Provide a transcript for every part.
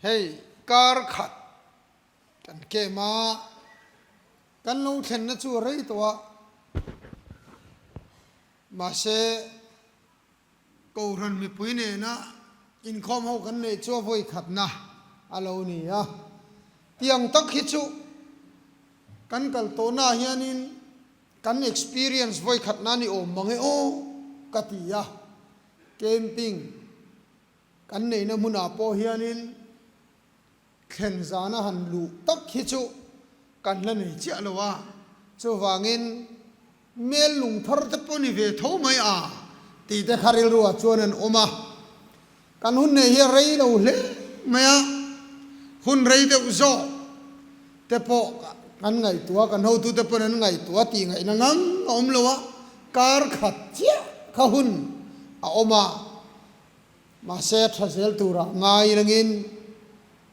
Hei kar khat kan kem a, kan lo thlenna chu a rei tawh a, mahse Kohhran mipui nena inkhawm ho kan neih chu a vawi khatna a lo ni a. Tiang tak hi chu kan kal tawhnaah hianin kan experience vawi khatna ni awm mang e aw ka ti a. Camping kan neihna hmunah pawh hianin thlen zana han luh tak hi chu kan la nei chiah lo a, chuvangin Mel lung thar te pawh ni ve tho mai a tih te kha rilruah chuan an awm a, kan hun nei hi a rei lo hle mai a, hun rei deuh zawk te pawh kan ngaihtuah, kan hotute pawhin an ngaihtuah tih ngaihna ngang a awm lo a, kar khat chiah kha hun a awm a, mahse tha zel turah ngai langin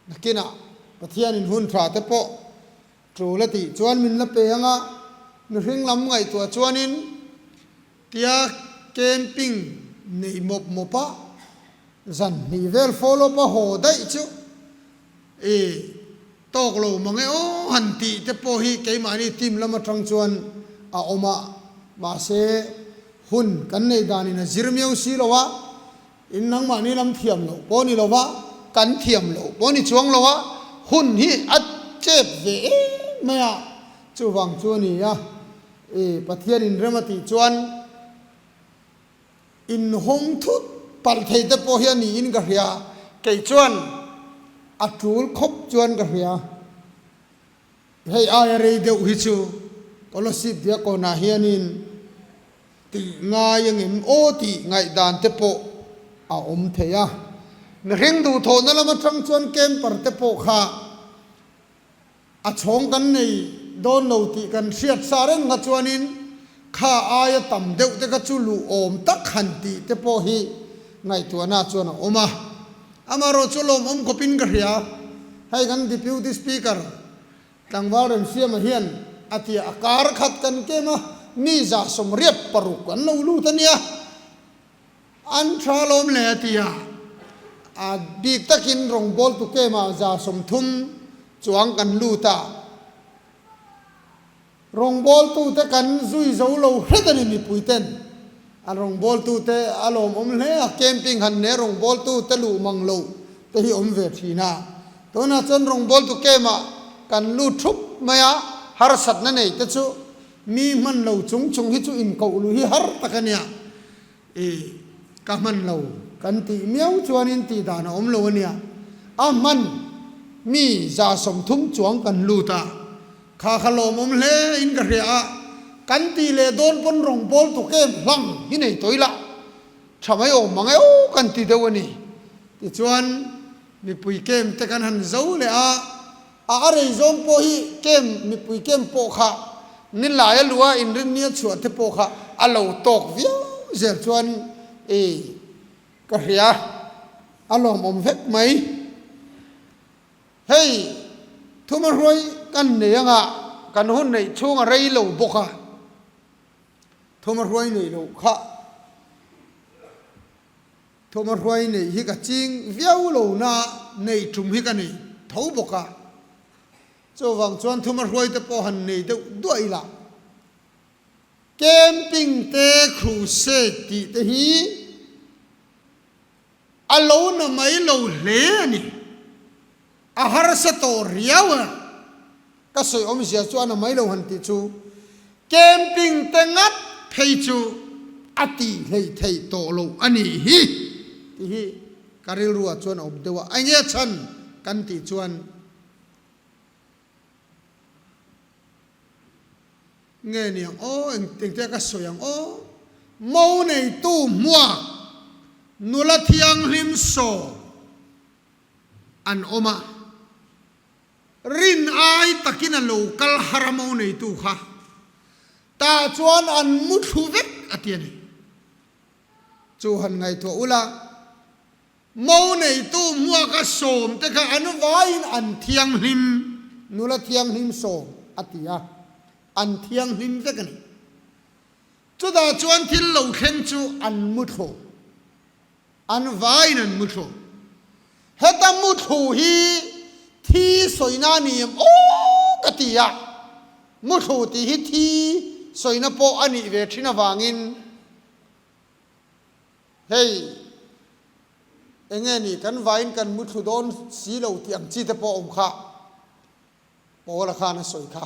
nakinah Pathianin hun tha te pawh Tul a tih chuan min la pe ang a, mihring lam ngaihtuah chuanin tia camping neih mawp mawp a, zan hnih vel follow up a haw daih chu i tawk lo mang e aw han tih te pawh hi keimahni team lam atang chuan a awm a, mahse hun kan neih danin a zir miau si lo a, In nangmahni lam thiam loh pawh ni lova, kan thiam loh pawh ni chuang lo a, hun hi a chep ve em mai a, chuvang chu a ni a, i Pathian inrem a tih chuan inhawng thut palh thei te pawh hi a niin ka hria, kei chuan a tul khawp chuan ka hria. Hei aia rei deuh hi chu Kolasib Diakon-ah hianin Tih ngai ang em aw tih ngaihdan te pawh a awm thei a. Mihring duhthawhna lam atang chuan camper te pawh kha a chhawng kan nei dawn lo tih kan hriat sa reng kha chuanin kha aia tam deuh te kha chu luh awm tak han tih te pawh hi ngaihtuahna chuan a awm a. Amaherawh chu lawmawm khawpin ka hria. Hei kan Deputy Speaker Tlangval Remsiama hian a ti a, kar khat kan kem a, mi 186 an lo lut a nia, an tha lawm le a ti a, a bik takin rawngbawltu kemah 30 chuang kan lut a, rawngbawltute kan zui zo lo hret a ni mipuiten an rawngbawltute a lawmawm hle a, camping han ne rawngbawltute luh mang loh te hi awm ve thin a, tunah chuan rawngbawltu camp-ah kan lut thup mai a, harsatna nei te chu mi hman lo chung chung hi chu inkoh luh hi har tak a nia, i ka hman lo kan tih miau chuanin tih dan a awm lo a nia, a hman mi 130 chuang kan lut a. Kha kha lawmawm hle in ka hria a, kan tih leh dawn pawn rawngbâwl tuk em hlang hi nei tawih lah, tha mai awm mang e aw kan ti deuh a ni. Tichuan mipui kem te kan han zo leh a, a a rei zawng pawh hi kem mipui kem pawh kha nilai a luh a inrinni a chhuah te pawh kha a lo tawk viau zel chuan i ka hria a lawmawm vek mai. Hei, thuma hruai kan nei anga kan hun neih chhung a rei lo bawk a, thuma hruai neih loh kha thuma hruai neih hi ka ching viau lo na neih tum hi ka nei tho bawk a, chuvang chuan thuma hruai te pawh han nei deuh duah ila. Camping te crusade tih te hi A lo na mai lo hle a ni. A harsa tawh riau a. Ka sawi awmzia chu a na mai lo han tih chu camping te ngat phei chu a tih hleih theih tawh loh a nih hi tih hi ka rilruah chuan a awm deuh a. Eng nge chhan kan tih chuan Nge ni ang aw, engtia ka sawi ang aw? Mo neitu hmuak nula thianghlim saw an awm a, rin ai takin a lo kal har a mo neitu kha, tah chuan an mu thlu vek a ti a ni. Chu han ngaihtuah ula. Mo neitu hmuaka sawmte kha an vaiin an thianghlim, nula thianghlim sawm a ti a, an thianghlim vek a ni. Chutah chuan thil lo thleng chu an mu thlawh, an vaiin an mu thlawh. Heta muthlu hi thi sawina a ni em aw ka ti a, muthlu tih hi thi sawina pawh a nih ve thin avangin hei enge ni kan vaiin kan muthlu dawn si lo tih ang chi te pawh a awm kha Paula khan a sawi kha.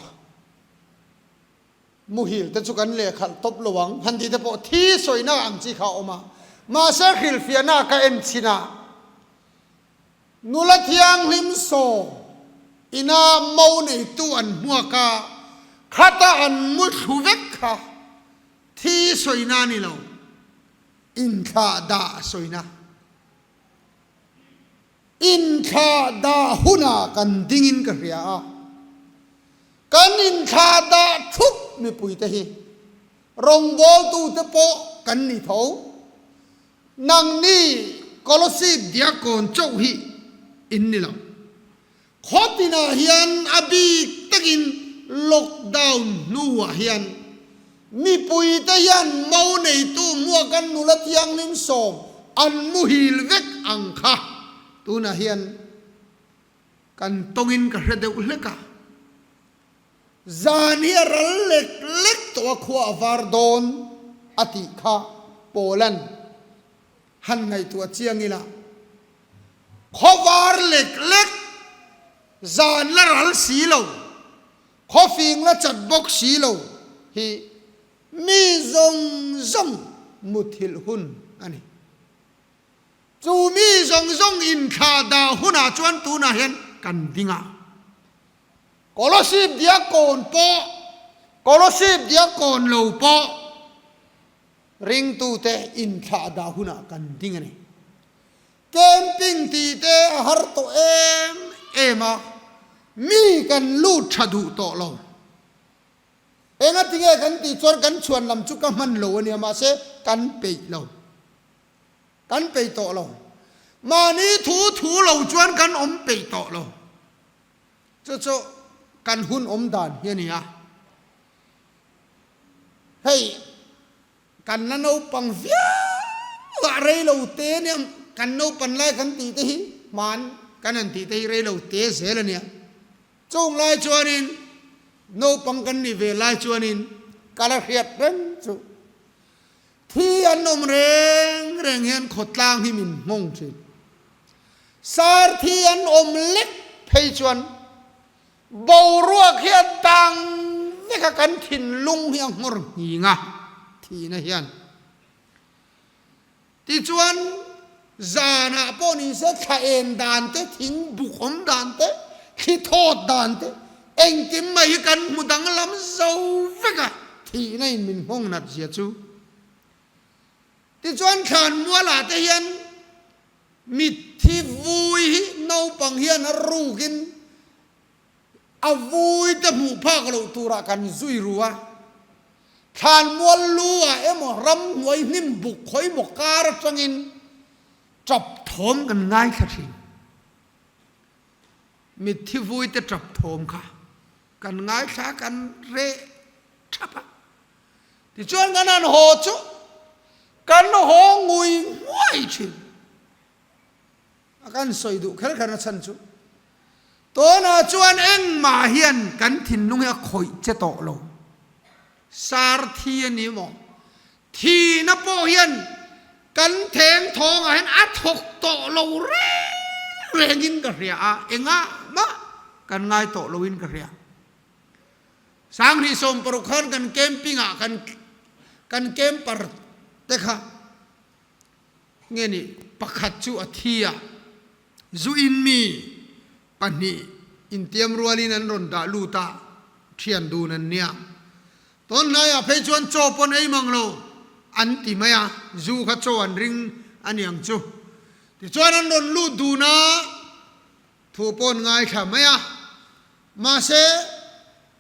Muhil te chu kan lehkhalh tawp lo ang, han tih te pawh thi sawina ang chi kha a awm a. Mahse hrilhfiahna ka en chhin a, nula thianghlim sawm ina mo neitu an hmuak a, khata an mu thlu vek kha thi sawina a ni lo, inthlah dah sawina. Inthlah dah hunah kan dingin ka hria a, kan inthlah dah thup mipuite hi rawngbawltute pawh kan ni tho. Nangni Kolosip diakkawn chauh hi in ni lo. Khawtinah hian a bik takin lockdown hnuah hian Mipuite hian mo neitu hmuakan nula thianghlim sawm an muhil vek ang kha tunah hian kan tawngin ka hre deuh hlek a. Zan hi a ral lek lek tawh a khua a var dawn a tih kha Paula'n han ngaihtuah chiang ila khaw var lek lek zan la ral si lo. Khawfing la chat bawk si lo hi mi zawng zawng muthilh hun a ni. Chu mi zawng zawng inthlah dah hunah chuan tunah hian kan ding a. Kolosip diakkawn pawh, Kolosip diakkawn lo pawh ringtute inthlah dah hunah kan ding a ni. Camping tih te a har tawh em em a, mi kan lut tha duh tawh lo. Engatinge kan tih chuan kan chhuan lam chu ka hman lo a nia, mahse kan peih lo. Kan peih tawh lo. Mahni thu thu lo chuan kan awm peih tawh lo. Chu chu kan hun awm dan hi a ni a. Hei. Kan la naupang viau a rei lo te ania, kan naupan lai kan tih te hi hman kan han tih te hi rei lo te zel ania. Chung lai chuanin naupang kan nih ve lai chuanin ka la hriat reng chu thi an awm reng reng hian khawtlang hi min nghawng thin. Sar thi an awm lek phei chuan Boruak hi a dang vek a, kan thinlung hi a nghawr nghing a, thihna hian. Tichuan, zanah pawh ni se thla en dan te, thing buk awm dan te, thli thawt dan te, engkim mai hi kan hmu danglam zo vek a, thihna in min nghawng nat zia chu. Tichuan, thlanmualah te hian Mitthi vui hi naupang hian a rukin a vui te hmuh phak loh turah kan zui ru a. Thlanmual lu ah emaw ramhnuai hnim buk khawi maw kar atangin tap thawm kan ngaithla thin. Mitthi vui te tap thawm kha kan ngaithla kan reh thap a. Tichuan kan han haw chu kan haw ngui nghuai thin a, kan sawi duh kher kher na chhan chu tunah chuan engmah hian kan thinlung hi a khawih che tawh lo. Sar thi a ni maw? Thihna pawh hian kan theng thawngah hian a thawk tawh lo reng rengin ka hria a, engah mah kan ngai tawh loin ka hria. Sanghnih 60 khan kan camping ah kan kan camper te kha nge ni pakhat chu a thi a, zu in mi pahnih intiam rualin an rawn dah lut a, thian dun an nia. Tawn hnaiah phei chuan chaw pawn ei mang lo an ti mai a, zu kha chaw an ring a niang chu. Tichuan an rawn lut dun a, Thu pawn ngaithla mai a, mahse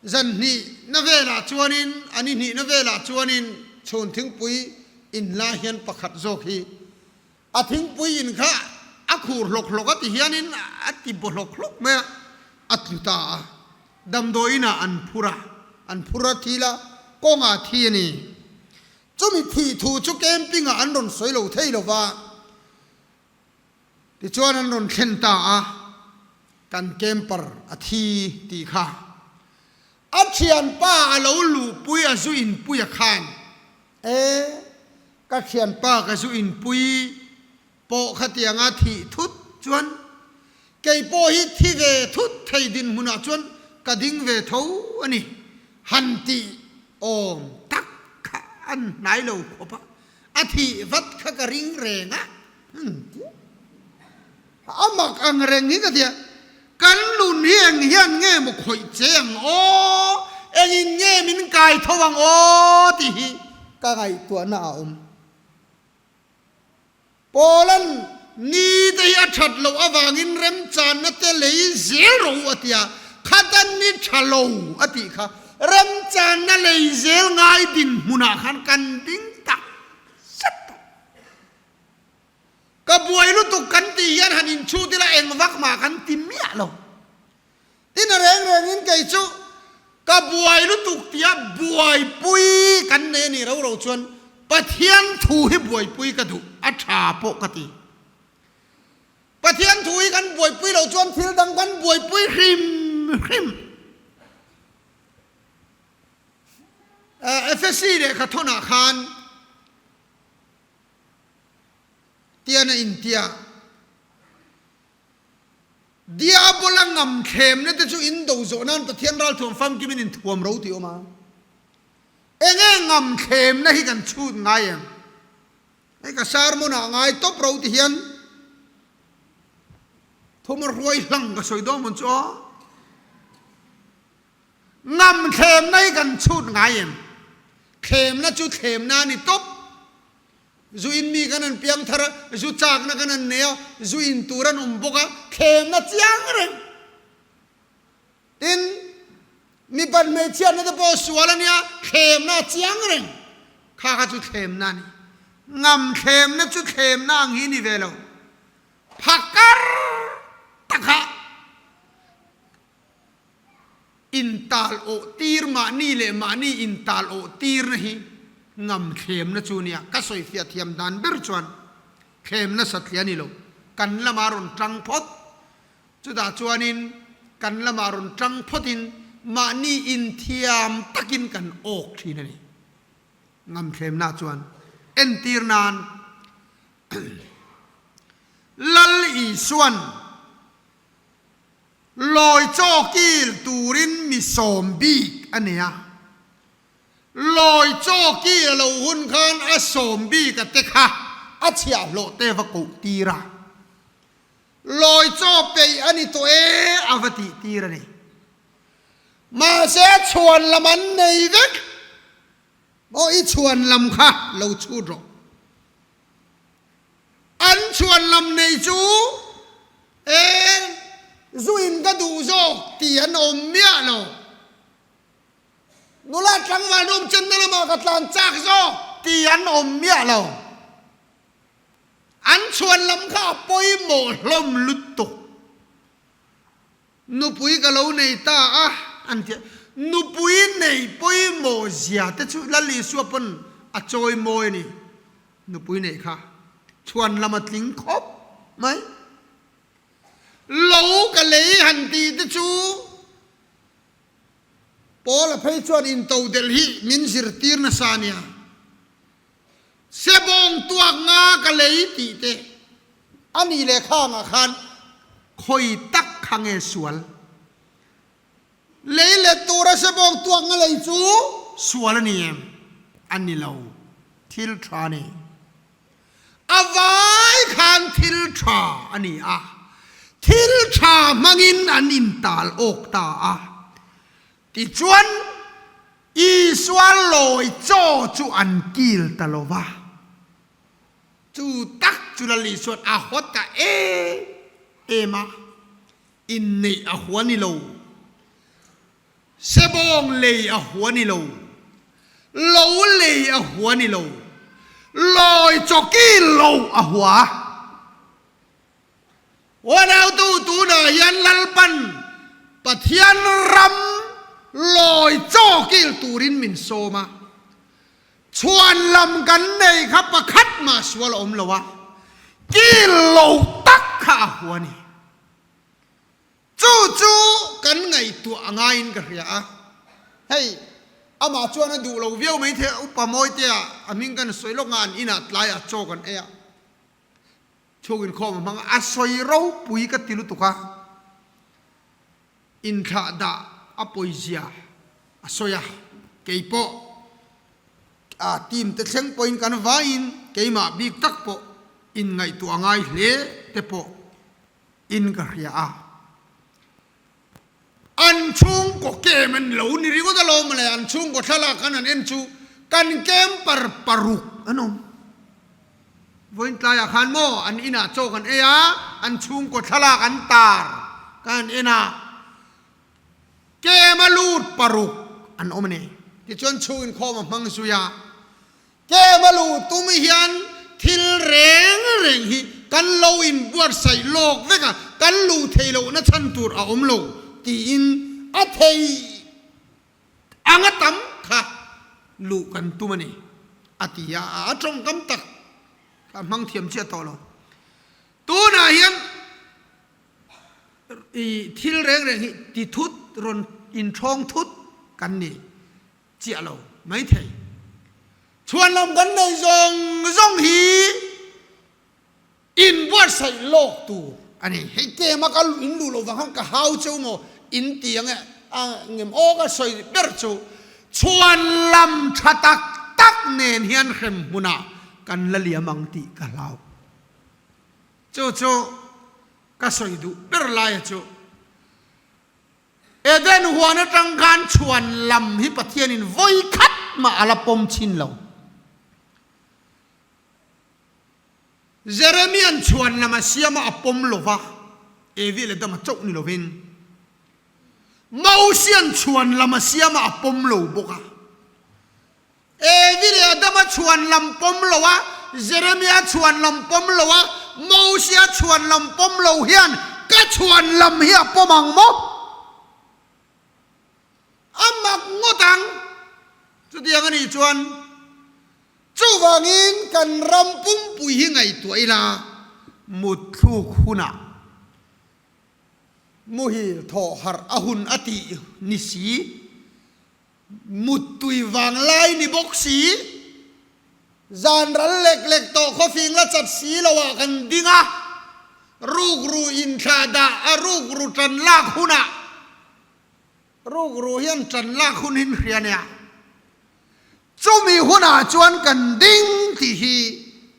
zan hnihna velah chuanin a ni hnihna velah chuanin chhun thingpui in lai hian pakhat zawk hi a thingpui in kha a khur hlawk hlawk a ti hianin a ti baw hlawk hlawk mai a, a tlu ta a, damdawiin ah an phur a, an phur a thil a, kawngah thi a ni. Chumi thih thu chu camping ah an rawn sawi lo thei lo va. Tichuan an rawn thlen ta a, kan camper a thi tih kha a thianpa a lo luhpui a zu inpui a khan e ka thianpa ka zu inpui pawh khatianga thih thut chuan kei pawh hi thi ve thut thei dinhmunah chuan ka ding ve tho a ni han tih awm tak kha an hnai lo khawp a, a thih vat kha ka ring reng a. A mak ang reng hi ka ti a, kan nun hi eng hian nge maw khawih che ang aw, engin nge min kai tho ang aw tih hi ka ngaihtuahna a awm. Pawlan ni te hi a that loh avangin remchanna te lei zel rawh u a ti a, khatan ni tha lo a tih kha remchanna lei zel ngai dinhmunah khan kan ding tak zet tawh. Ka buai lutuk kan tih hian han inchhut ila eng vak mah kan ti miah lo. Tin a reng rengin kei chu ka buai lutuk tia buaipui kan nei a nih ro ro chuan Pathian thu hi buaipui ka duh a tha pawh ka ti. Pathian thu hi kan buaipui lo chuan thil dang kan buaipui hrim hrim. Efesi lehkha thawnah khan Tian a intia. Diabola ngam thlemna te chu in do zawh nan Pathian ralthuam famkim in inthuam ro tih awm a. Enge ngam thlemna hi kan chhut ngai em? Hei ka sermon ah ngai tawp ro ti hian thuma ruai hlang ka sawi dawn mawn chu aw. Ngam thlemna hi kan chhut ngai em? Thlemna chu thlemna a ni tawp. Zu in mi kan an piang thar a, zu chakna kan an nei a, zu in tur an awm bawk a, thlemna chiang reng. Tin, mipat hmeichhiatna te pawh sual a nia, thlemna a chiang reng. Kha kha chu thlemna a ni. Ngam thlemna chu thlemna ang hi ni ve lo. Phakar taka Intal awh tir mahni leh mahni intal awh tirna hi ngam thlemna chu nia. Ka sawifiah thiam dan ber chuan thlemna satliah a ni lo. Kan lamah rawn tang phawt. Chutah chuanin kan lamah rawn tang phawtin mahni inthiam takin kan awk thin a ni. Ngam thlemna chuan entir nan Lal Isuan Lawi chaw kil turin mi sawm bik a nei a. Lawi chaw kil a lo hun khan a sawm bik a te kha a chhiahhlawh te va koh tir a. Lawi chaw peih a ni tawh e a va tih tir a ni. Mahse chhuan lam an nei vek. Aw i chhuan lam kha lo chhut rawh. An chhuanlam nei chu e zu in ka duh zawk tih an awm miah lo. Nula tlangval room chenna lamah ka tlan chak zawk tih an awm miah lo. An chhuanlam kha a pawimawh hlawm lutuk. Nupui ka lo nei ta a an ti a. Nupui nei pawimawh zia te chu Lal Isua pawn a chawi mawi a ni. Nupui neih kha chhuan lam a tling khawp mai. Lo ka lei han tih te chu Paula phei chuan intodelh hi min zirtir nasa a nia. Sebawng tuak nga ka lei tih te a nih leh khangah khan khawi tak kha nge sual. Lei let tura sebawng tuak nga lei chu sual a ni em? A ni lo. Thil tha a ni. A vai khan thil tha a ni a. Thil tha hmangin an intal awk ta a. Tichuan, Isua lawi chaw chu an kil ta lo va. Chu tak chu Lal Isua'n a haw ta em em a. Inneih a hua ni lo. Sebawng lei a hua ni lo. Lo lei a hua ni lo. Lawi chawki lo a hua. Uanautu tunah hian Lalpan Pathian ram lawi chawkil turin min sawm a. Chhuan lam kan nei kha pakhat mah sual a awm lo a, kil lo tak kha a. thu a ni. Chu chu kan ngaihtuah a ngaiin ka hria a, hei amah chuan a duh lo viau mai thei a, upa Mawitea a hming kan sawi lawk nga an inah tlaiah chaw kan ei a, chhuk inkhawm a hmang a, a sawi ropui ka ti lutuk a, inthlah dah a pawizia a sawi a, keipawh a team te thleng pawhin kan vaiin keimah bik tak pawh inngaihtuah a ngai hle te pawh in ka hria a, an chhungkaw kem an lo ni ringawt alawm le, an chhungkaw thlalak khan an en chu kan camper paruk an awm. Vawiin tlaiah khan maw an inah chaw kan ei a, an chhungkaw thlalak an tar kan en a, kem a lut paruk an awm a ni. Tichuan chhung inkhawm a hmang zui a. Kem a luh tum hian thil reng reng hi kan lo inbuatsaih lawk vek a, kan luh theih lohna chhan tur a awm lo tiin a thei anga tam kha luh kan tum a ni, a ti a, a tawngkam tak kha a hmang thiam chiah tawh lo. Tunah hian i thil reng reng hi ti thut rawn inthawng thut kan ni. Chiah lo maithei. Chhuanlam kan nei zawng zawng hi inbuatsaih lawk tur a ni. Hei tlema ka in luh loh vang khan ka hau cheu maw in ti ang e a ngem aw ka sawi ber chu chhuanlam tha tak tak nen hian hrem hmunah kan la liam ang tih ka hlau. Chu chu ka sawi duh ber laia chu. Eden huan atang khan chhuan lam hi Pathianin vawi khat mah a la pawm chin lo. Jeremia'n chhuan lam a siam a, a pawm lo va, Evi leh Adama chauh ni lovin. Mosia'n chhuan lam a siam a, a pawm lo bawk a. Evi leh Adama chhuan lam pawm lo a, Jeremia chhuan lam pawm lo a, Mosia chhuan lam pawm lo hian ka chhuan lam hi a pawm ang maw? A mak ngawt ang. Chutiang a nih chuan chuvangin kan ram pumpui hi ngaihtuah ila mutthluk hunah muhil thawh harh a hun a tih ni si. Muttui vang lai ni bawk si, zan ral lek lek tawh khawfing la chat si lo ah kan ding a, rukru inthlah dah a rukru tan lak hunah rukru hian tan lak hun hin hria nia, chumi hunah chuan kan ding tih hi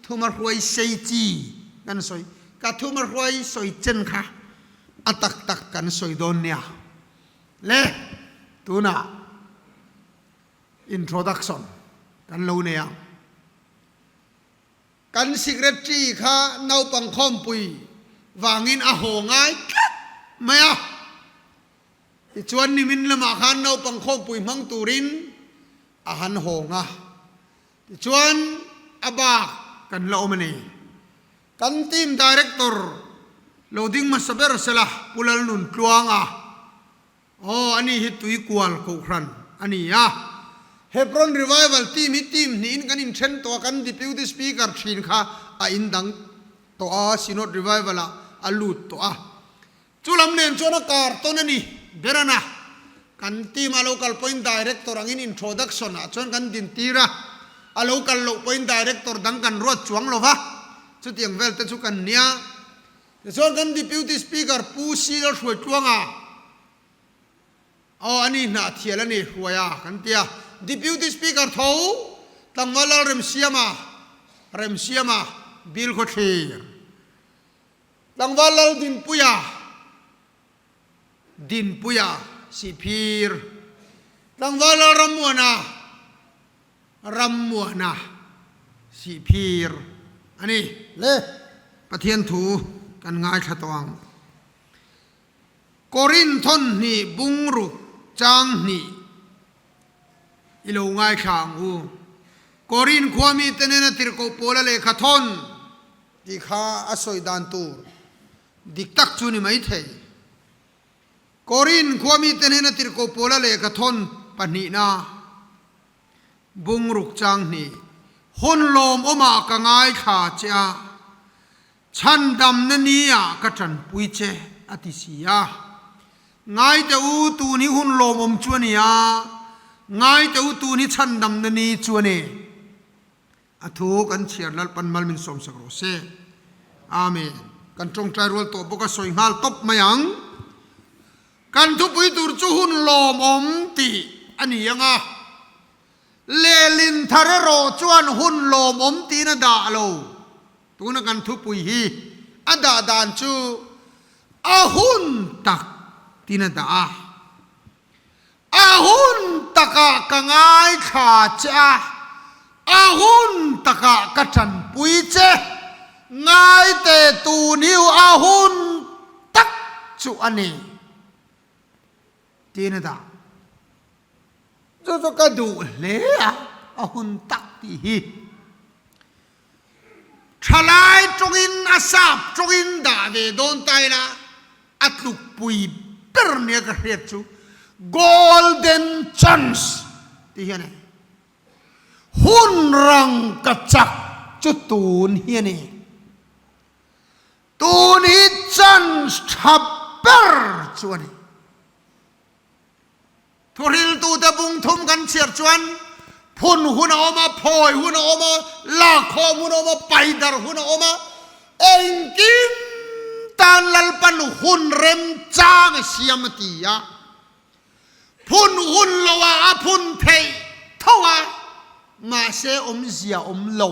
thuma hruai sei chi kan sawi, ka thuma hruai sawi chen kha a tak tak kan sawi dawn nia. Le, tunah introduction kan lo nei ang. Kan secretary kha naupang khawmpui vangin a haw ngai tlat mai a. Tichuan nimin lamah khan naupang khawmpui hmang turin a han hawng a. Tichuan a bak kan la awm a ni. Kan team director lo ding hmasa ber sela Pu Lalnuntluanga aw ani hi Tuikual Kohhran a ni a. Hebron Revival team hi team hnihin kan inthen tawh a, kan Deputy Speaker thin kha a indang tawh a, Synod Revival ah a lut tawh a. Chu lam nen chuan a kar tawn a ni. Berana, kan team a lo kal pawhin director angin introduction ah chuan kan din tir a, a lo kal loh pawhin director dang kan ruat chuang lo va, chutiang vel te chu kan nia. Tichuan kan Deputy Speaker Pu Sila Hruaitluanga, aw a ni hnah thial a ni Hruaia kan ti a, Deputy Speaker tho Tlangval Lalremsiama, Remsiama, Bilkhawthlir. Tlangval Lal Dinpuia, Dinpuia Sihphir, Tlangval Lal Rammuana, Rammuana Sihphir a ni. Le Pathian thu kan ngaithla tawh ang. Korinthon hnih bungruk chang hnih i lo ngaithla ang u. Korin khua mite nena tirhkoh Paula lehkha thawn Tih kha a sawi dan tur dik tak chu ni mai thei. Korin khua mite hnena tirhkoh Paula lehkha thawn pahnihna bungruk chang hnih, Hun lawmawmah ka ngaithla che a. Chhandamna ni ah ka tanpui che, a ti si a. Ngai teh u, tun hi hun lawmawm chu a ni a, ngai teh u, tun hi chhandamna ni chu a ni. A thu kan chhiar Lalpan mal min sawmsak rawh se. Amen. Kan tawngtai rual tawh bawk a sawi nghal tawp mai ang. Kan thupui tur chu hun lawmawm tih a ni ang a. Lehlin thar erawh chuan hun lawmawm tiin a dah lo. Tuna kan thupui hi a dah dan chu a hun tak tiin a dah a. A hun takah ka ngaithla che a, a hun takah ka tanpui che. Ngaite tun hi a hun tak chu a ni tiin a dah. Chu chu ka duh hle a, a hun tak tih hi. Thalai tawngin a sap tawngin dah ve dawn ta ila a tlukpui ber nia ka hriat chu golden chance tih hi a ni. Hun rang ka chak chu tun hi a ni. Tun hi chance tha ber chu a ni. Thuhriltute bung thum kan chhiar chuan phun hun a awm a, phawi hun a awm a, lakkhawm hun a awm a, paidar hun a awm a, engkim tan Lalpan hun remchang a siam a ti a. Phun hun loah a phun theih tho a, mahse awmzia awm lo.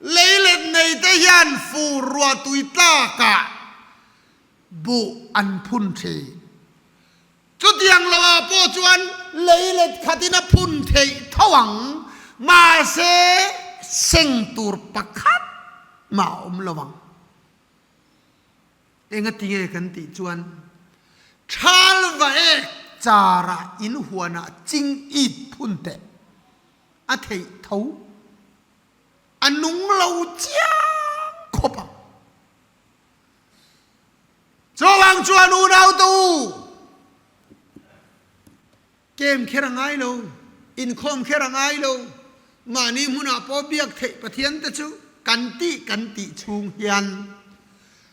Leilet neite hian fur ruah tui tlakah buh an phun thin. Chutiang loah pawh chuan leilet khatin a phun theih tho ang, mahse seng tur pakhat mah a awm lo ang. Engati nge kan tih chuan thal va ek charah in huanah ching it phun teh a theih tho. A nung lo chiang khawp ang. Chuvang chuan unau te u, kem kher a ngai lo, inkhawm kher a ngai lo, mahni hmunah pawh biak theih Pathian te chu kan tih kan tih chhung hian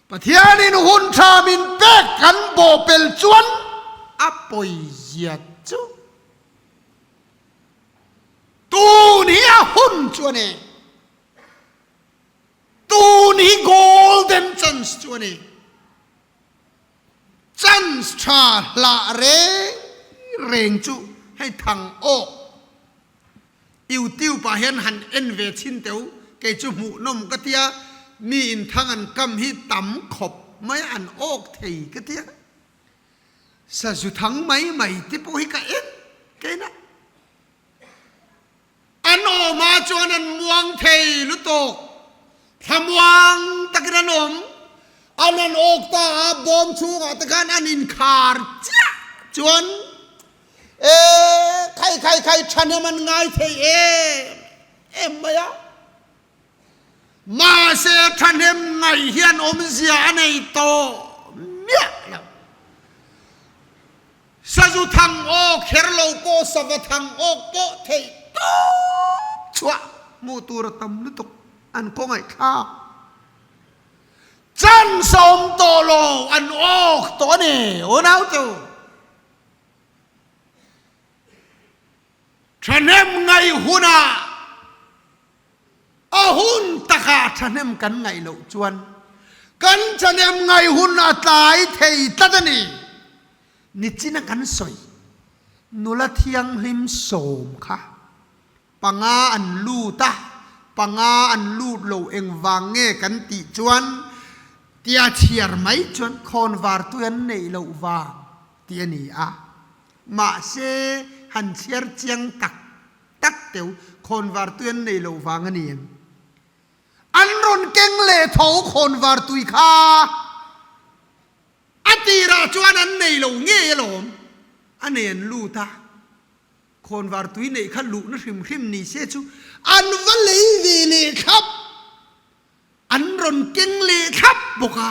Pathianin hun tha min pek kan bawhpel chuan a pawizia chu Tun hi a hun chu a ni. Tun hi golden chance chu a ni. Chance tha hlah reng reng chu hei thang awk. YouTube ah hian han en ve chhin teu kei chu hmuhnawm ka tia mi in thang an kam hi tam khawp mai an awk thei ka tia. Sazu thang mai mai te pawh hi ka en kein a. An awm ah chuan an muang thei lutuk. Thlamuang takin an awm. An an awk ta a, bawm chhungah te khan an inkhar chiah chuan e khai khai khai thahnem an ngai thei em em mai a. Mahse thahnem ngaih hian awmzia a nei tawh miah lo. Sazu thang awk kher lo pawh sava thang awk pawh theih tawp chhuah hmuh tur a tam lutuk an kawngaihthlak. Chance a awm tawh lo an awk tawh a ni unau chu. Thahnem ngaih hunah A hun takah thahnem kan ngaih loh chuan kan thahnem ngaih hun a tlai thei tlat a ni. Nichina kan sawi nula thianghlim sawm kha panga an lut a, panga an lut lo engvang nge kan tih chuan tia chhiar mai chuan khawnvar tui an neih loh vang tih a ni a. Mahse han chhiar chiang tak Tak teu, khawnvar tui an nei lo vang a ni em? An rawn keng leh tho khawnvar tui kha a tirah chuan an nei lo ngei alawm, a nei an lut a, khawnvar tui neih kha luhna hrim hrim ni se chu an va lei ve leh thlap, an rawn keng leh thlap bawk a,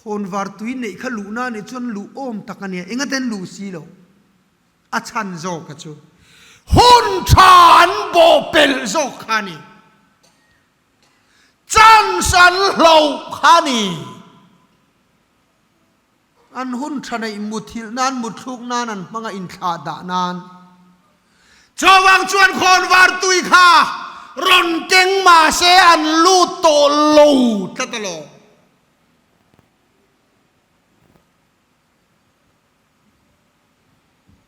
khawnvar tui neih kha luhna nih chuan luh awm tak a nia, engate an luh si lo. A chhan zawk a chu hun tha an bawhpelh zawk kha a ni. Chance an hloh kha ni. An hun tha neih muthilh nan, mutthluk nan an hmang a inthlah dah nan. Chuvang chuan khawnvar tui kha rawn keng mahse an lut tawh lo tlat alawm.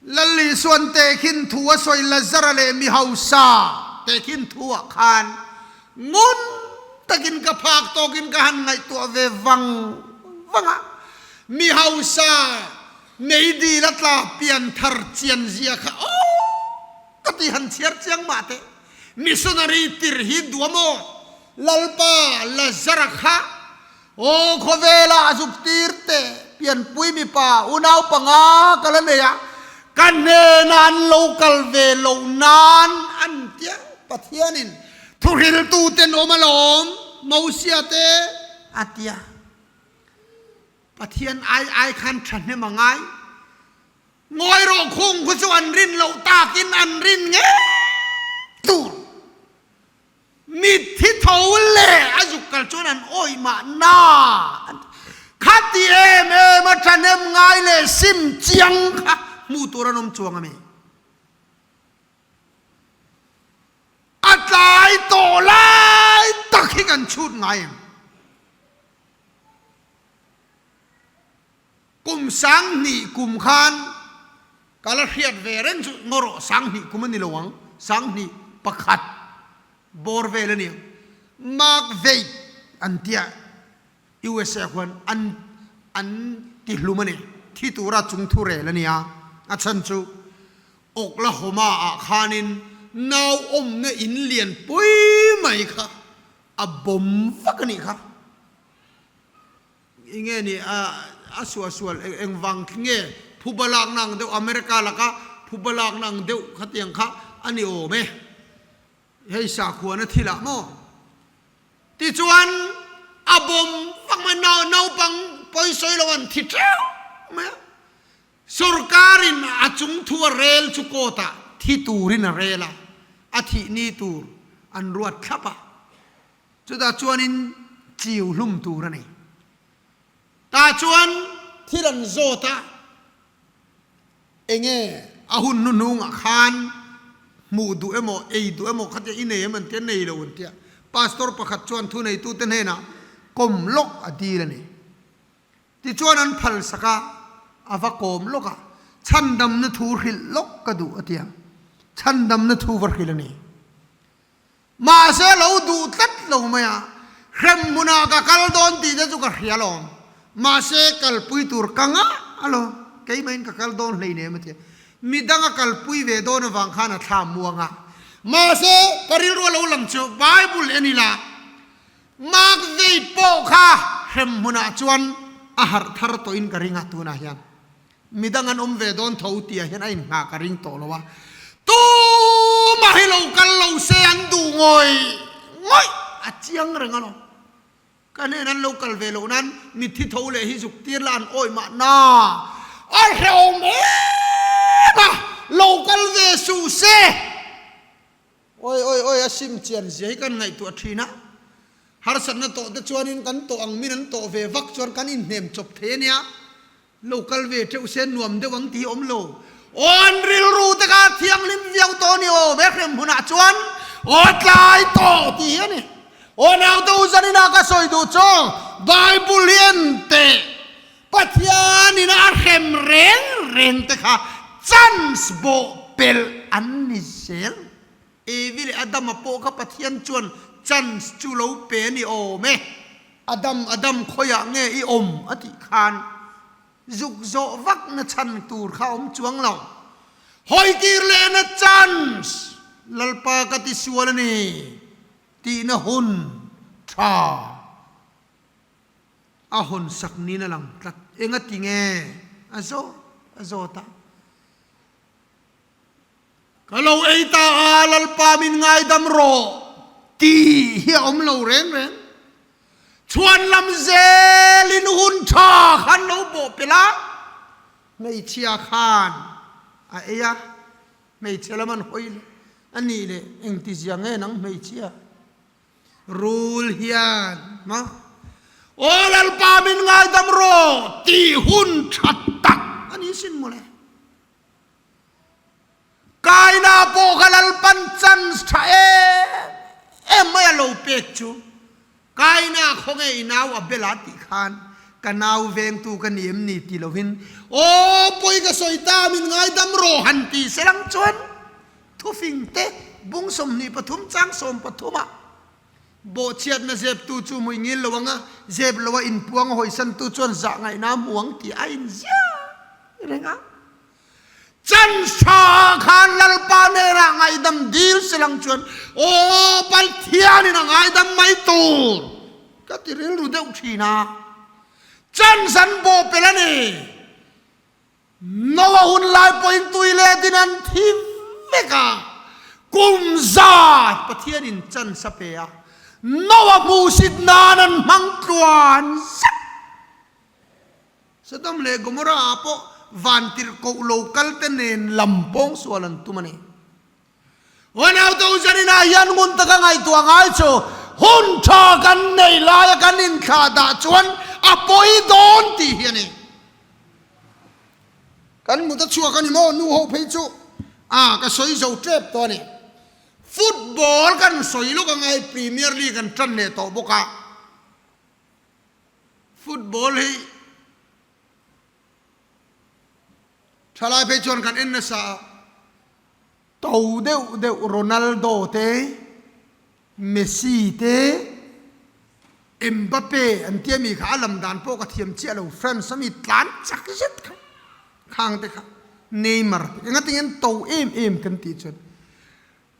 Lal Isuan tehkhin thu a sawi Lazara leh mi hausa tehkhin thu ah khan ngun takin ka phak tawkin ka han ngaihtuah ve vang vang a, mi hausa meidil a tla pian thar chian zia kha aw ka ti han chhiar chiang mah teh. Missionary tir hi duam aw Lalpa Lazara kha Aw khawvela a zuk tir teh pianpui mipa unau panga ka la nei a, ka hnena an lo kal ve loh nan an tia Pathianin thuhriltuten awm alawm Mosia te a tia. Pathian ai ai khan thahnem a ngai. Ngawi rawh khung khu chu an rin loh takin an rin ngei tur. Mitthi tho leh a zuk kal chuan an awih mahna an ti. Khati em em a thahnem ngai leh sim chiang kha hmuh tur an awm chuang a mi? A tlai tawh lai tak hi kan chhut ngai em? Kum 2000 kum khan ka la hriat ve reng chu ngaw rawh 2000 kum a ni lo ang, 2001 bawr vel a ni ang. Mark Waid an tia USA khuan an an ti hlum a ni. Thi tura chung thu rel a ni a, a chhan chu Oklahoma ah khanin nau awmna in lian pui mai kha a bawm vak a nih kha. Enge ni a a suahsual engvang nge phuba lakna ang deuh America laka phuba lakna ang deuh khatiang kha a ni awm e. Hei sakhuana thil ah maw? Tichuan a bawm vak mai nau naupang pawisawi lo an thi teuh mai a. Sorkarin a chung thu a rel chu court ah thi turin a rel a, a thih ni tur an ruat thlap a. Chutah chuanin chiu hlum tur a ni. Tah chuan thil an zawt a, enge a hun hnuhnungah khan hmuh duh emaw, ei duh emaw khatia i nei em an tia, nei lo an tia. Pastor pakhat chuan thuneitute hnenah kawm lawk a dil a ni. Tichuan an phal sak a, a va kawm lawk a, chhandamna thu hrilh lawk ka duh a tia, chhandamna thu va hrilh a ni. Mahse lo duh tlat lo mai a, hrem hmunah ka kal dawn tih te chu ka hria alawm. Mahse kalpui tur ka ngah alawm, keimahin ka kal dawn hleinem a ti a. Midang a kalpui ve dawn avang khan a thla muang a. Mahse ka rilru a lo lang chu Bible en ila, Mark Zaid pawh kha hrem hmunah chuan a harh thar tawhin ka ring a tunah hian. Midang an awm ve dawn tho tih ah hian a inngah ka ring tawh lo a, tumah hi lo kal lo se an duh ngawih ngawih a chiang reng alawm. Ka hnen an lo kal ve loh nan mitthi tho leh hi zuk tir la an awih mahna a hrehawm em a, lo kal ve suh se. Awi awi awi a sim chian zia hi kan ngaihtuah thin a, harsatna tawh te chuanin kan tawh ang min an tawh ve vak chuan kan inhnem chawp thei a nia, lo kal ve teuh se nuam deuh ang tih hi awm lo. Aw an rilru te kha thianghlim viau tawh a ni aw, ve hrem hunah chuan aw tlai tawh tih hi a ni. Aw naute u zaninah ka sawi duh chu Bible hi en teh Pathianin a hrem reng reng te kha chance bawh pelh an ni zel. Evi leh Adama pawh kha Pathian chuan chance chu lo pe a ni awm e. Adam, Adam khawiah nge i awm a tih khan zuk zawh vak na chhan tur kha awm chuang lo. Hawitir lehna chance Lalpa ka ti sual a ni tihna hun tha. A hawn sak niin a lang tlat. Enga ti nge a zawt a zawt a. Ka lo ei ta a, Lalpa min ngaidam rawh tih hi a awm lo reng reng. Chhuan lam zelin hun tha khan lo bawh pelh a, hmeichhia khan a ei a, hmeichhe lam an hawi leh a nih leh engtizia nge nang hmeichhia? Rul hian maw Aw Lalpa min ngaidam rawh tih hun tha tak a ni sin mawle. Kaina pawh kha Lalpan chance tha em em mai a lo pek chu. Kaina khawnge i nau a bel a tih khan ka nau vengtu ka ni em ni ti lovin aw pawi ka sawi ta min ngaidam rawh han ti selang chuan thufing te bung 23 chang 13 ah bawhchhiatna zeptu chu hmui ngil lo anga zep lo a inpuang a hawisantu chuan zah ngaihna a hmu ang tih a inziah reng a. Chanhra ah khan Lalpa hnenah ngaihdam dil silang chuan aw Pathianin a ngaidam mai tur ka ti rilru deuh thin a. Chance an bawh pel a ni. Noah hun lai pawhin tui letin an thi vek a. Kum zat Pathianin chance a pe a. Noah hmuhsit nan an hmang tluan zet. Sodom leh Gomorrah ah pawh vantirhkoh lo kal te nen lam pawng sual an tum a ni. Uanau te u zaninah hian ngun taka ngaihtuah ngai chu hun tha kan nei laia kan inthlah dah chuan a pawi dawn tih hi a ni. Kan mut a chhuak a ni maw? Nu ho phei chu a ka sawi zo tep tawh a ni. Football kan sawi lawk angai Premier League an tan leh tawh bawk a. Football hi thalai phei chuan kan en nasa a, to deuh deuh Ronaldo te, Messi te, Mbappe an tia mi kha a lam dan pawh ka thiam chiah lo, France a mi tlan chak zet kha, khang te kha, Neymar te, engatinge an to em em kan tih chuan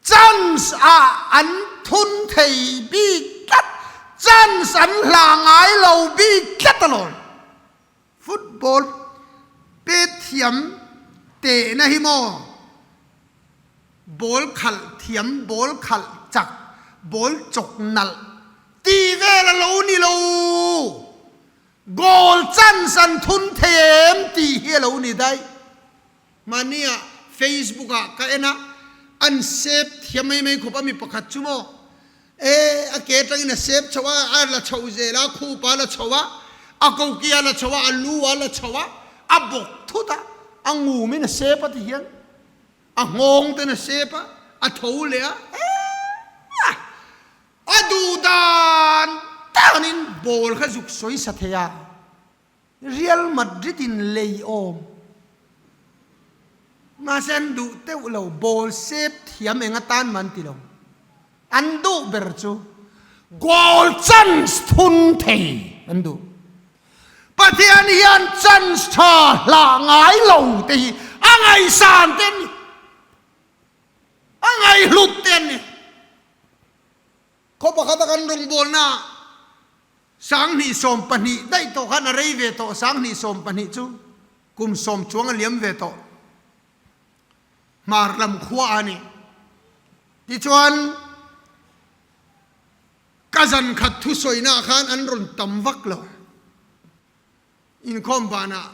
Chance ah an thun thei bik tlat, chance an hlah ngai lo bik tlat alawm. Football pet thiam tehna hi maw ball khalh thiam, ball khalh chak, ball chawk nalh tih vel a lo ni lo. Goal chance an thun thei em tih hi a lo ni daih. Mahnia Facebook ah ka en a, an save thiam mai mai khawp a mi pakhat chu maw e a ke atangin a save chho a, a la chho zel a, khup a la chho a, a koki a la chho a, a lu a la chho a, a bawk thut a, a ngum in a save a ti hian a nghawng ten a save a, a tho leh a, e a duh dan danin ball kha zuk sawi sa thei a. Real Madrid in lei awm. Mahse an duh teuh lo, ball save thiam eng atan mah an ti lo. An duh ber chu goal chance thun thei an duh. Pathian hian chance tha hlah ngai lo te hi a ngaihsan te an ni. A ngaihhlut te an ni. Khaw pakhata kan rawngbawlna 2012 daih tawh khan a rei ve tawh, 2012 chu kum sawm chuang a liam ve tawh. Hmar lam khua a ni. Tichuan ka zan khat thusawina khan an rawn tam vak lo. Inkhawm banah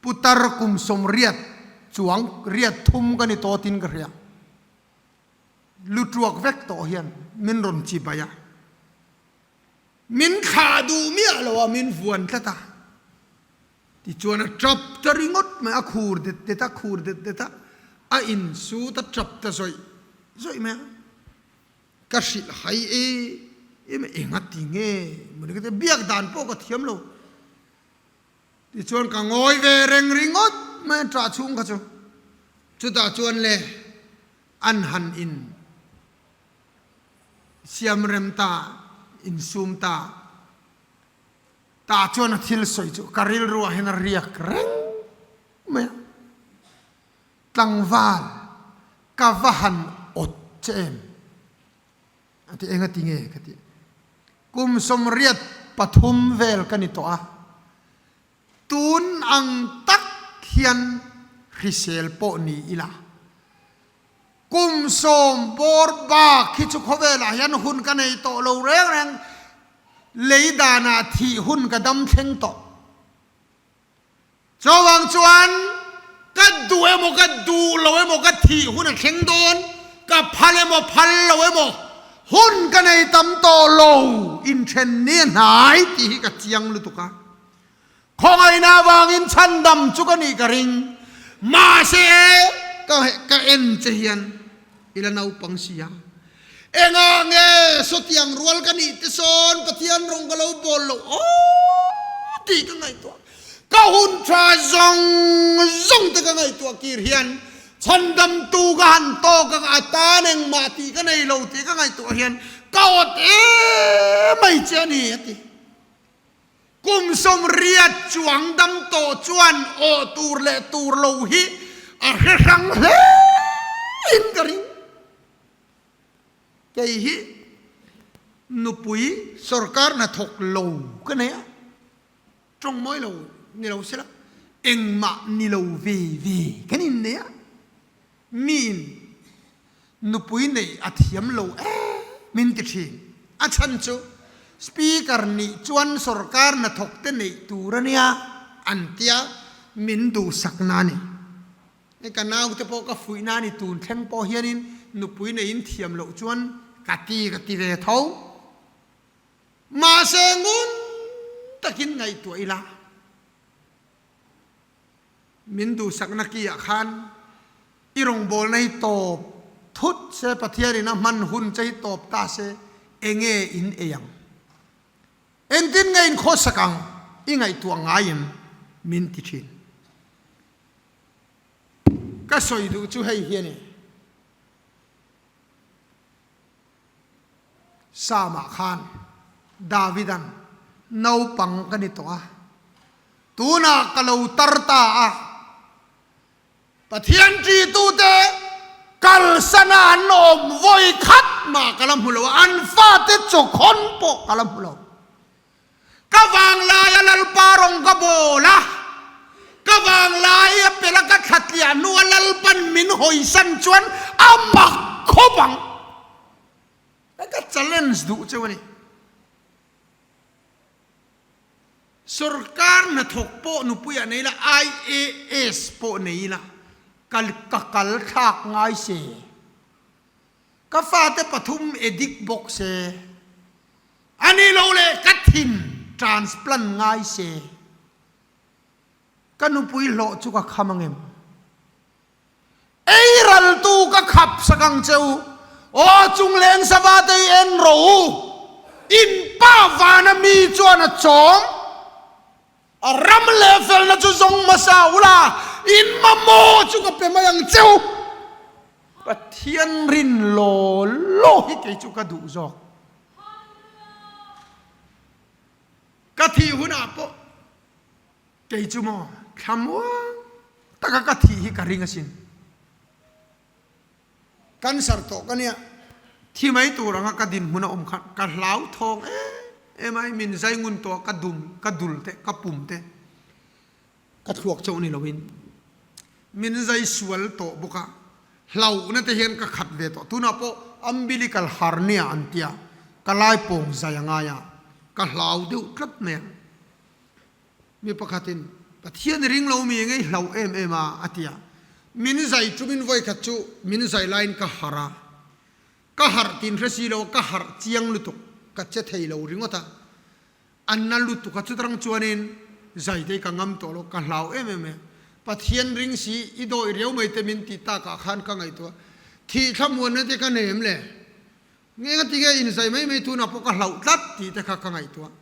putar kum 80 chuang riat thum ka ni tawh tin ka hria. Lu tuak vek tawh hian min rawn chibai a. Min thlah duh miah lo a, min vuan tlat a. Tichuan a tap ta ringawt mai, a khur det det a, khur det det a, a insut a tap ta zawih zawih mai a. Ka hrilh hai e em a, enga ti nge mawni ka ti a, biak dan pawh ka thiam lo. Tichuan ka ngawi ve reng ringawt mai a, ṭah chhung kha chu. Chutah chuan le an han in. Siam rem ta, insum ta, tah chuan a thil sawi chu ka rilru ah hian a riak reng mai a, tlangval ka va han awt che em? A ti, enga ti nge ka ti, kum 83 vel ka ni tawh a, tun ang tak hian hrisel pawh ni ila, Kum sawm bawr bak hi chu khawvelah hian hun ka nei tawh lo reng reng, lei danah thih hun ka dam thleng tawh. Chuvang chuan ka duh emaw ka duh lo emaw ka thih hun a thleng dawn, ka phal emaw phal lo emaw. Hun ka nei tam tawh lo, inthen ni a hnai tih hi ka chiang lutuk a. Khawngaihna avangin chhandam chu ka nih ka ring. Mahse, ka ka en che hian i la naupang si a. Engah nge sawtiang rual ka nih te sawn Pathian rawng ka lo bawl loh aw tih ka ngaihtuah. Ka hun tha zawng zawng te ka ngaihtuah kir hian chhandamtu ka han tawk ang a tan engmah tih ka nei lo tih ka ngaihtuah hian ka awt em mai che a ni a ti. Kum 80 chuang dam tawh chuan awh tur leh tur lo hi a hre hrang hle in ka ring. Kei hi nupui sorkar hnathawk lo ka nei a, tawng mawi lo ni lo sela engmah ni lo ve ve kan innei a. Miin nupui neih a thiam lo em min ti thin. A chhan chu Speaker nih chuan sorkar hnathawk te neih tur a nia an tia min duhsakna a ni. Hei ka naute pawh ka fuihna a ni tun thleng pawh hianin nupui neihin thiam loh chuan ka ti ka ti ve tho. Mahse ngun takin ngaihtuah ila. Min duhsakna ki ah khan i rawngbawlna hi tawp thut se, Pathianin a hman hun che hi tawp ta se, enge in ei ang? Engtin nge in khawsak ang? I ngaihtuah ngai em? Min ti thin. Ka sawi duh chu hei hi a ni. Psalm-ah khan Davida'n, Naupang ka ni tawh a, tunah ka lo tar ta a, Pathian ṭitute kalsana an awm vawi khat mah ka la hmu lo a, an fate chawkhawn pawh ka la hmu lo. Ka vanglaia Lalpa rawng ka bawl a, ka vanglaia pela ka thlatliah hnua Lalpan min hawisan chuan a mak khawp ang. Ka challenge duh cheu a ni. Sorkar hnathawk pawh nupuiah nei la, IAS pawh nei la, ka ka kal thlak ngai se. Ka fate pathum addict bawk se. A ni lo le ka thin transplant ngai se. Ka nupui hlawh chu ka kham angem? Ei raltu ka khap sak ang che u. Aw chungleng sava te hi en rawh u. In pa vana mi chuan a chawm. A ram leh felna chu zawng hmasa ula, in mamawh chu ka pe mai ang che u. Pathian rin law law hi kei chu ka duh zawk. Ka thih hunah pawh Kei chu maw thlamuang taka ka thih hi ka ring asin. Cancer tawh ka nia, thi mai tur anga ka dinhmun a awm khan ka hlauthawng em em a, min zai ngun tawh a, ka dum, ka dul te, ka pum te, ka thluak chauh ni loin min zai sual tawh bawk a, hlauhna te hian ka khat ve tawh. Tunah pawh umbilical hernia an tia, ka lai pawng zai a ngai a, ka hlau deuh tlat mai a. Mi pakhatin, Pathian i ring lo mi ngei hlau em em a, a ti a. Min zai tumin vawikhat chu min zai laiin ka harh a. Ka harh tin hre si lo a, ka harh chiang lutuk, ka che thei lo ringawt a. A na lutuk a, chutarang chuanin zai te hi ka ngam tawh lo, ka hlau em em e. Pathian ring si, i dawih riau mai te min tih takah khan ka ngaihtuah. Thih thlamuanna te ka nei em le? Nge nga ti nge inzai mai mai tunah pawh ka hlauh tlat tih te kha ka ngaihtuah.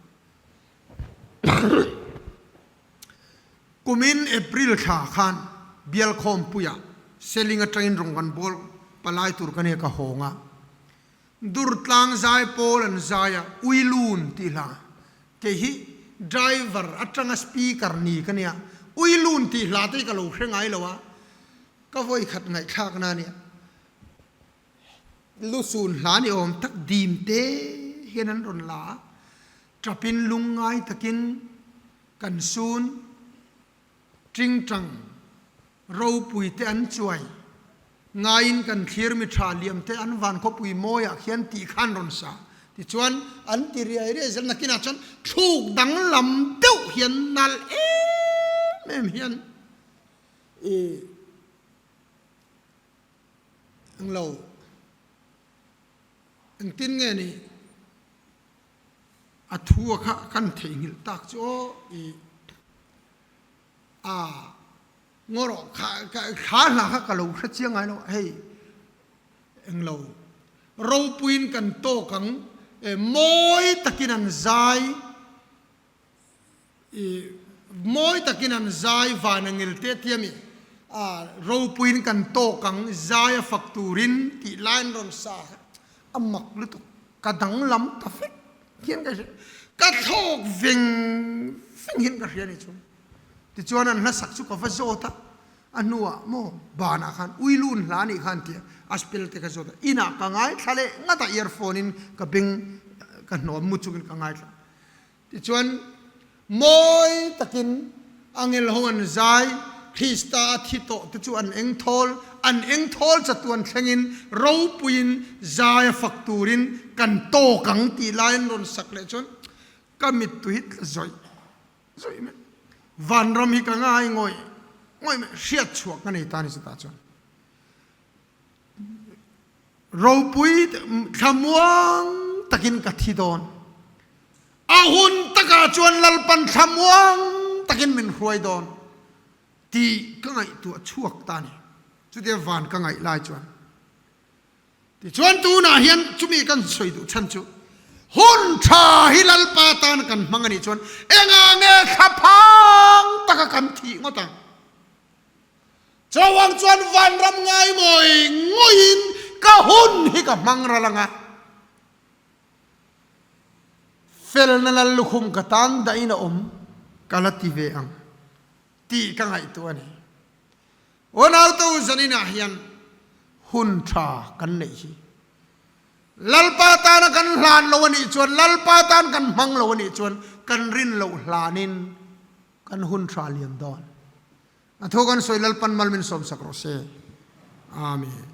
Kumin April thla khan Bialkhawmpuiah Seling atangin rawng kan bawl palai tur ka nia ka hawng a. Durtlang zai pawl an zai a, Uilun tih hla. Kei hi driver atanga speaker ni ka nia, Uilun tih hla te hi ka lo hre ngai lo a, ka vawikhat ngaihthlakna a nia. Lusun hla ni awm tak dim te hian an rawn la a, tapin lungngai takin kan sun tingtang ropui te an chuai ngaiin kan thlir mi tha liam te an van khawpui mawiah khian tih kha an rawn sa. Tichuan an ti riai riai zel nakinah chuan thluk danglam deuh hian nalh em em hian ih Englo. Engtin nge ni a thu a kha kan theihnghilh tak chu aw i a ngaw rawh kha kha hla kha ka lo hre chiang ngai lo hei englo ropuiin kan tawk ang mawi takin an zai I mawi takin an zai van a ngil teh tia mi a ropuiin kan tawk ang zai a fak turin tih lai an rawn sa kha a mak lutuk ka danglam ta fek hian ka hria ka thlawk veng veng hian ka hria ni chu tichuan an hlasak chu ka va zawt a a hnuah maw banah khan uilun hla nih khan tia a spell te ka zawt a inah ka ngaithla leh ngat a earphone in ka beng ka hnawm mu chungin ka ngaithla Tichuan, mawi takin angel ho an zai, Krista a thi tawh te chu an eng thawl, an eng thawl chatuan thlengin ropuiin zai a fak turin kan tawk ang tih lai an rawn sak leh chuan ka mittui hi tla zawih zawih mai. Vanram hi ka ngai ngawih ngawih mai, hriat chhuah ka nei ta a ni chutah chuan. Ropui thlamuang takin ka thi dawn. A hun takah chuan Lalpan thlamuang takin min hruai dawn tih ka ngaihtuah chhuak ta a ni. Chutia van ka ngaih lai chuan. Tichuan tunah hian chumi kan sawi duh chhan chu hun tha hi Lalpa tan kan hmang a nih chuan engah nge thlaphang taka kan thih ngawt ang? Chawang chuan vanram ngai ngawih ngawihin ka hun hi ka hmang ral ang a, felna lal lukhum ka tan dahin a awm ka la ti ve ang tih ka ngaihtuah a ni. Aw naute u zaninah hian hun tha kan neih hi Lalpa tana kan hlan lo a nih chuan, Lalpa tan kan hmang lo a nih chuan kan rin loh hlanin kan hun tha liam dawn. A thu kan sawi Lalpan mal min sawmsak rawh se. Amen.